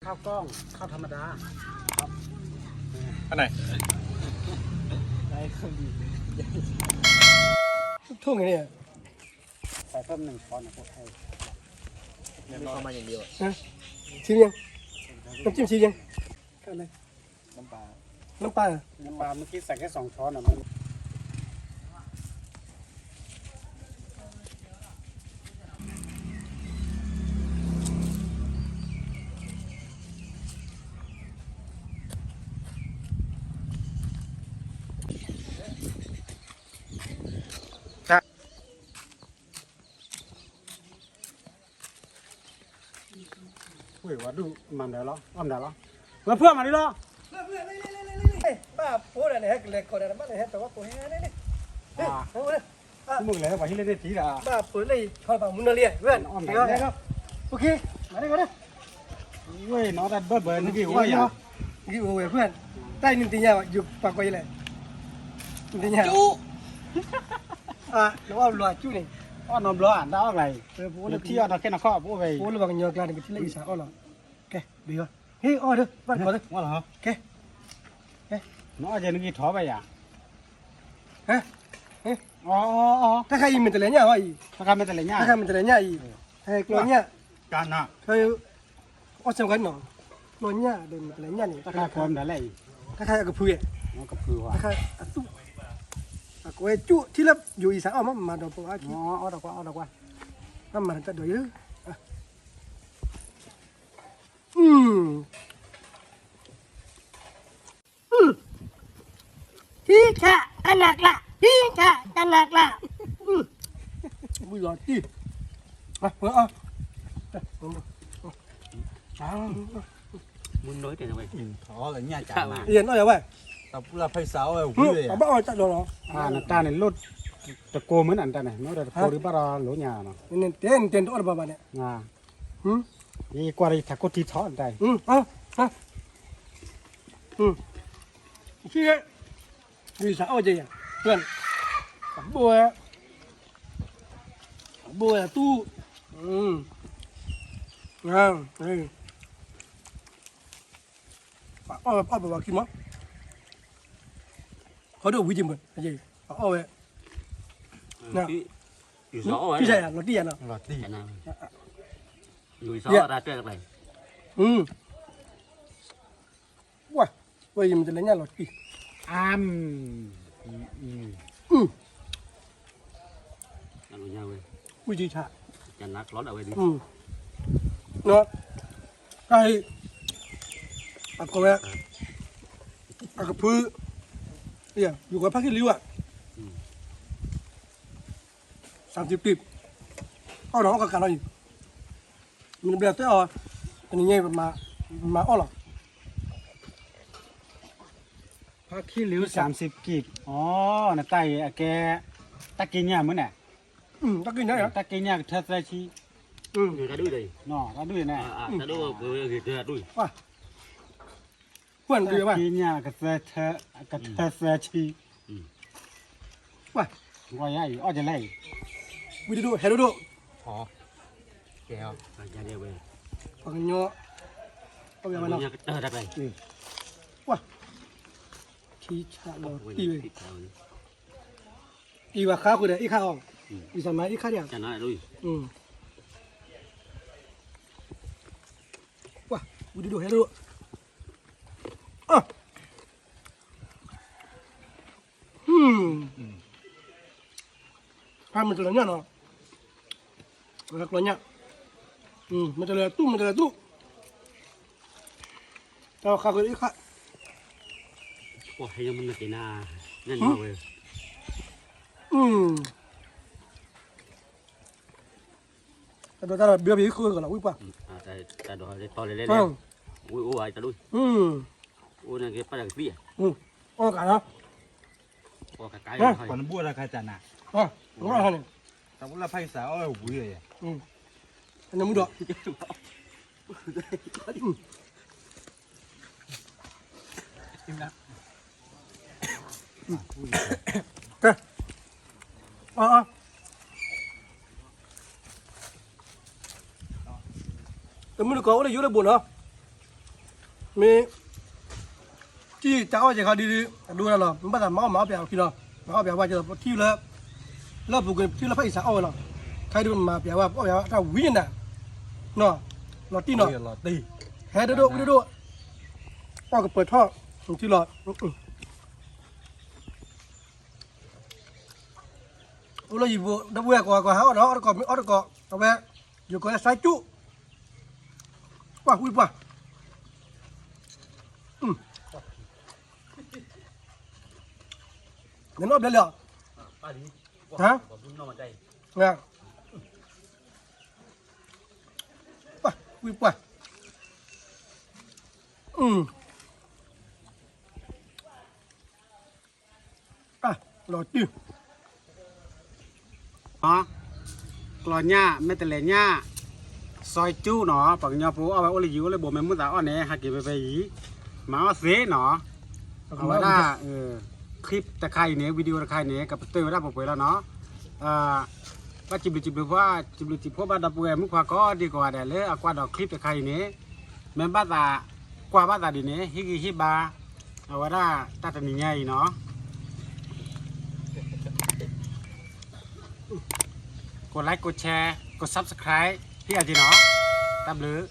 ข้าวกล้อง ข้าวธรรมดา อันไหน ထုံးငယ်န့ၣ် ใส่เพิ่มหนึ่งช้อนนะพวกไอ้ น้ำมันอย่างเดียวอะ ชิมยัง น้ำจิ้มชิมยัง อะไร น้ำปลา น้ำปลา น้ำปลา เมื่อกี้ใส่แค่สองช้อนอ่ะมัน ဝ့ၢ်ဝဲဒုးမၤဒၢလီၤ အီၣ်မၤဒၢလီၤ ဝဲဖုအမၤဒံလီၤ ဘၣ်ဖိဒၣ်န့ၣ် ဟဲကလဲၤကိးဒၣ် ဘၣ်န့ၣ် ဟဲတဝီကိးဟဲန့ၣ် မုၢ်ကလဲၤဟဲပှၤဟံးလၢန့ၣ်ထံၣ်ဒၣ် ဘၣ်ဖိလၢယဆီတပၤမူနီၢ်လံ ဝဲ အီၣ်မၤဒၢလီၤ OK မၤဒၢလီၤ ဝဲနီၢ်တၢ်ဘၢဘၢနဂ့ၢ်အိၣ်ယၤ ဂ့ၢ်အိၣ်ဝဲဖု တၢ်အံၤနသ့ၣ်ညါဘၣ် ယပှၤကိးယလဲၣ် နသ့ၣ်ညါ နအီၣ်ဘျီအကျူၣ်န့ၣ် အီၣ်နီတဘျီအတၢ်အီၣ်ကျါအံၤ ပအိၣ်လၢထံၣ်အီၣ်ဒီးခဲနီၢ်ခီၣ် ပအိၣ်ဖဲအံၤ ပအိၣ်လၢပှၤကညီကျါန့ၣ် ပထံၣ်လၢအံၤစးအီၣ်လီၤ ကဲ ဘ့ၣ်အီၣ် ဟ့ၣ်အီၣ်ဒီး ဘၣ်တကိးသ့ ကဲ နအီၣ်ကဲနဂ့ၢ်ထီၣ်ဘၣ်ယၤ ဟဲ တၢ်ခါအံၤမ့ၢ်တလဲၤညၣ်အီၤအံၤ တၢ်ခါမ့ၢ်တလဲၤညၣ် တၢ်ခါမ့ၢ်တလဲၤညၣ်အံၤ ဟဲကျီညၣ် ကန အီၣ်စဲးဝဲနီၤ ကျီညၣ်ဒီးမ့ၢ်တလဲၤညၣ်န့ၣ် တၢ်ခါကီမ့ၢ်ဒ်လဲၣ်အံၤ တၢ်ခါအကဖုဂဲၤ ကဖုတၢ်ခါအသူၣ် အကဝဲကၠူၣ်ထံလၢယိၤအံၤစးအီၣ်မး မၤဒီးပှၤအီၣ် အီၣ်ဒီးကွၢ် အီၣ်ဒီးကွၢ် အမၤတၢ်ဒီးယ ထံခးတနၤကျါ ထံခးတနၤကျါ ဝံၤလီၤတံၢ် မုၢ်နွံတဲဝဲ ထီၣ်လၢညၣ်ကၢ်မး ယဲၢ်နီၢ်ယၤဝဲ တပူလၢဖဲစးအီၣ်ဝဲဝံၤလီၤ အဘၣ်အီၣ်တၢ်ဒီးလီၤ နတၢ်န့ၣ်လိၣ် တကိးမ့ၢ်နတၢ်န့ၣ် နအိၣ်ဒီးတကိးဒံးဘၣ်ဒီးလိၣ်ညါနီၤ နတဲနတဲနတအီၣ်တဘၣ်ဘၣ်န့ၣ် ယကွၢ်ဒီးယထးခိၣ်ထံထီၣ်နတၢ်အံၤ ယစးအီၣ်ကဲယၤ အဘိဝဲ အဘိဝဲသူၣ် ပအီၣ်ဝဲပအီၣ်ပဝဲခံမး ခီဒိၣ်ဝံၤက့ၤမး ပအီၣ်ဝဲ လီၤတံၢ်ယၤ လီၤတံၢ်ယၤနီၤ လီၤတံၢ် ဝဲယမ့ၢ်တလဲၤညၣ်လီၤတံၢ် အမ် ဝံၤက့ၤဆၣ် တၢ်ဟ့ၣ် အကိးဝဲ အကဖု ယူၤဝဲဖးခံလံဝဲ သၢမ်စံးပံး အီၣ်နီၤအီၣ်ကကးလီၤအံၤ မ့ၢ်နဘျဲၣ်သဲအီၤ တနံၤညါအံၤ ပမၤအီၣ်လီၤ ဖးခံလံ သၢမ်စံးကံး အီ နတၢ်အံၤအကဲ တၢ်က့ညၣ်မ့ၢ်န့ၣ် တၢ်က့ညၣ် တၢ်က့ညၣ်ကထၢသၢဆံ တၢ်ဒုးန့ၣ် တၢ်က့ညၣ်ကသၢ ကထၢသၢဆံ ကွၢ်ယၤအံၤ အီၣ်ကလဲၣ်အံၤ ဝံၤတဒိၣ် ဟဲဒိၣ်ဒိၣ် ပှၤကညီ ကွၢ် ထံဆးလီၤတံၢ်ဝဲ အံၤဘၣ်ဃါဃုာ်ဒီးအံၤခါအီၤ အံၤစးမၤအံၤခါဒံး ကွၢ် ဝံၤတဒိၣ်ဟဲဒိၣ်ဒိၣ် ဖဲမ့ၢ်တလဲၤညၣ်နီၤ ကျီညၣ် မ့ၢ်တလဲၤသူၣ် မ့ၢ်တလဲၤသူၣ် တၢ်ခါက့ၤအံၤခါ တၢ်ဒီးတၢ်ဒီးဘၣ်ဘၣ်ဃုာ်လီၤ ဝံၤပှၢ် ဝံၤအိၣ်ဝဲတၢ်ဒိၣ် အိၣ်န့ၣ်က့ၤပၢ်တၢ်ကသံၣ် အီၣ်ကးလီၤ ပှၤနဘိၣ်တၢ်ခါတၢ်နၤ တၢ်ဘိၣ်လၢဖးက့ၤ စးအီၣ်ဝံၤလီၤ နမုၢ်ဒီး တမုၢ်တကိးအိၣ်လၢယိၤလၢဘိၣ်နီၤ မ့ၢ် ထံၣ်တၢ်အီၣ်ယဲခါဒ် အဒိဒၣ်လီၤ မ့ၢ်ဘၣ်သးမၤအီၣ်မၤအီၣ်ပျးအီၤခံလီၤ မၤအီၣ်ပျးဝဲကလီၤ ပထံၣ်လၢ လၢပူၤကွံာ်ထံၣ်လၢဖးအံၤစးအီၣ်ဝဲလီၤ ခါဒ်ပမၤပျးဝဲ ပအီၣ်ပျးဝဲတၢ်ဝံၤနၤ နီၤ လီၤတံၢ်နီၤ ဟဲဒိၣ်ဒိၣ်ဝံၣ်ဒိၣ်ဒိၣ် အီၣ်ကပၢၤထီၣ် ထံလီၤ အိၣ်လၢယံၤပူၤ ဒီပုၢ်ဝဲၢ်ကိးဂၤကိးဂၤဟဲအီၣ်ဒီး အီၣ်တကိးမ့ၢ်အီၣ်တကိး အဝဲ ယကိးလၢစါကၠူၣ် ပှၢ်ဝံၣ်ပှၢ် နနီၣ်ဘျဲလီၤ ဟါ ပှၢ်ဝံၣ်ပှၢ် လီၤတံၢ် ကျီညၣ် မဲာ်တလဲးညၣ် စီၤကၠူၣ်နီၤ ပှၤကညီဖိအီၣ်ဝဲအိၣ်လၢယံၤအိၣ်လၢဘူး မ့ၢ်မုာ်သးအီၣ်န့ၣ် ဟးက့ၤဖဲဖဲအံၤ မၤအီၣ်သ့နီၤ အဝဲဒၣ် clip တခါအံၤန့ၣ် video တခါအံၤန့ၣ် ကပတုာ်ဝဲဒၣ်ပှဲၤပှဲၤလီၤနီၤ ဘၣ်စံးဘျုးစံးဖှိၣ် စံးဘျုးစံးဖှိၣ်ဘၣ်ဒီပုၢ်ဝဲၢ်မုၣ်ခွါကိးဒံကိးဂၤဒဲးလၢအကွၢ်ဒီး clip တခါအံၤန့ၣ် မ့ၢ်ဘၣ်သးကွၢ်ဘၣ်သးဒ်န့ၣ် ဟ့ၣ်ဂံၢ်ဟ့ၣ်ဘါ အဝဲဒၣ်တၢ်တနံၤညါအံၤနီၤ ကိး like ကိး share ကိး subscribe ဟ့ၣ်အီၤက့ၤနီၤ တၢ်ဘျုး